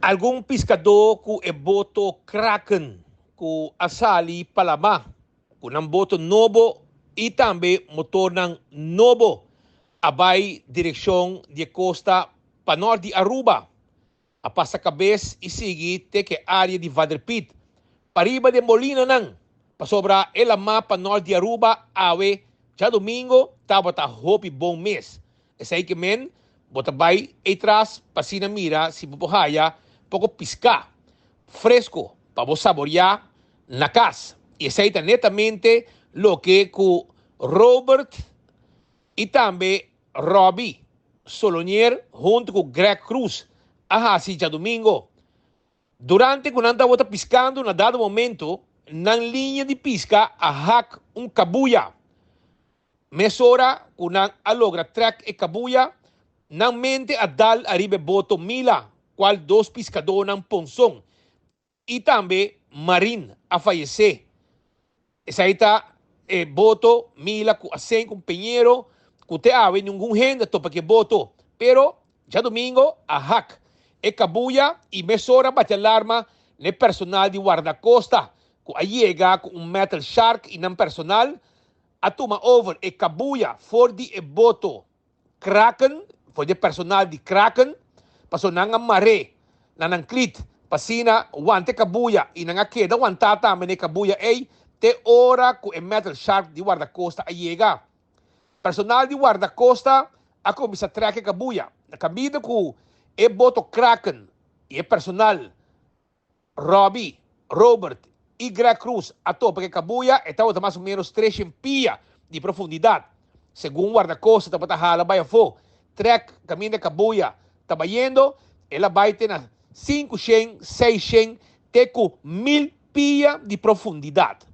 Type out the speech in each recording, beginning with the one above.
Algun piskadó ku e boto Kraken ku a sali pa lamá ku nan boto nobo i tambe motornan nobo a bai direkshon di e kosta panòrt di Aruba. A pasa kabes i sigui te ku e área di Vaderpiet, pariba den molinanan, pasobra e lamá panòrt di Aruba awe djadumingo tabata hopi bon mes. Esei ke men bo ta bai ei tras pa asina mira si bo por haya poko piská fresko pa bo saboriá na kas. I esei ta netamente loke ku Robert i tambe Robbie Solonier huntu ku Greg Cruz a hasi djadumingo. Durante ku nan tabata piskando na dado momento nan liña di piska a hak un kabuya. Mesora ku nan a logra trèk e kabuya, nan mente a dal ariba e boto Mila, kual dos piskadónan Ponson i tambe Marin a fayesé. Esei ta e boto Mila ku a senk un peñero ku te awe ningun hende a topa ku e boto. Pero djadumingo a hak e kabuya i mesora a bati alarma na e personal di wardakosta ku a yega ku un metal shark i nan personal a tuma over e kabuya for di e boto Kraken, for di e personal di Kraken, pasobra nan a mar'é na nan klit pa asina wanta e kabuya i nan a keda wantá tambe na e kabuya ei te ora ku e metal shark di wardakosta a yega. Personal di wardakosta a kuminsá trèk e kabuya. Na kaminda ku e boto Kraken i e personal Robbie, Robert i Greg Cruz a topa ku e kabuya, e tabata mas o ménos treshen pia di profundidat. Segun wardakosta tabata hala bai afó, trèk kaminda e kabuya ta bayendo, el a bai te na sinkushen, seishen te ku mil pia di profundidat.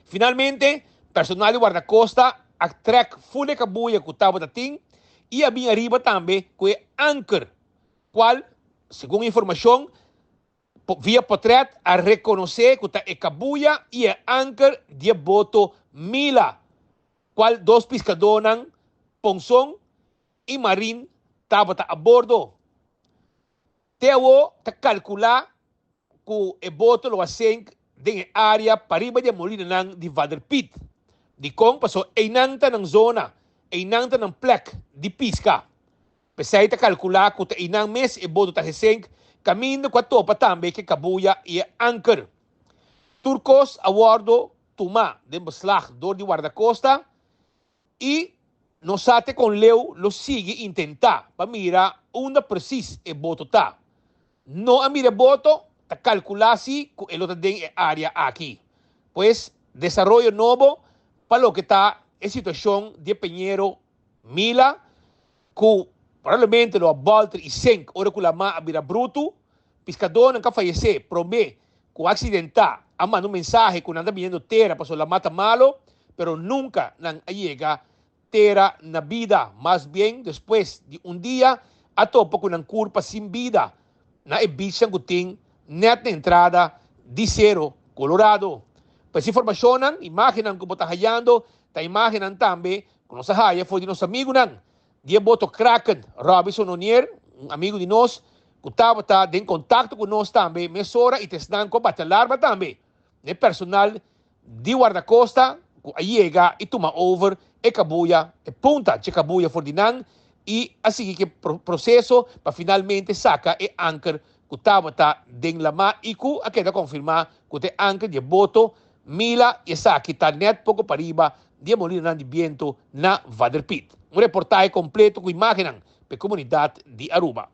Finalmente, personal di wardakosta a trèk ful e kabuya ku tabata tin i a bin ariba tambe ku e anker Cual, segun informacion via potret a reconoce cu ta e cabuya y e anker di e boto Mila, cual dos piscadornan Ponson y Marin tabata a bordo. Te awo ta calcula cu e boto lo a sink den e area pariba di e molinanan di Vaderpiet. Dicon? Pasobra eynan ta nan zona, eynan ta nan plek di pisca. P'esei ta kalkulá ku ta einan mes e boto ta hesenk, kaminda ku a topa tambe ku e kabuya i e anker. Tur kos a wòrdu tumá den beslag dor di wardakosta i no sa te kon leu lo sigui intentá pa mira unda presis e boto ta. No a mira e boto, ta kalkulá si ku e lo ta den e área aki. Pues, desaroyo nobo pa loke ta e situashon di e peñero Mila, ku probablemente lo a bòlter i senk ora ku lamá a bira brutu. Piskadónan ku a fayesé promé ku a aksidentá a manda un mensahe ku nan ta biniendo tera pasobra lamá ta malu, pero nunka nan a yega tera na bida. Mas bien, despues di un dia a topa ku nan kurpa sin bida na e bichnan ku tin nèt na entrada di Sero Colorado. Pa es informashonnan, imágennan ku bo ta hayando ta imágennan tambe ku nos a haya for di nos amigunan di e boto Kraken, Robinson Onier, un amigu di nos ku tabata den kontakto ku nos tambe mesora i ta esnan ku a bati alarma tambe na e personal di wardakosta ku a yega i tuma over e kabuya, e punta dje kabuya for di nan i a sigui ku e proseso pa finalmente saka e anker ku tabata den lamá i ku a keda konfirmá ku ta e anker di e boto Mila i esaki ta nèt poko pariba di e molinanan di biento na Vaderpiet. Un reportahe kompleto ku imágennan pa e komunidat di Aruba.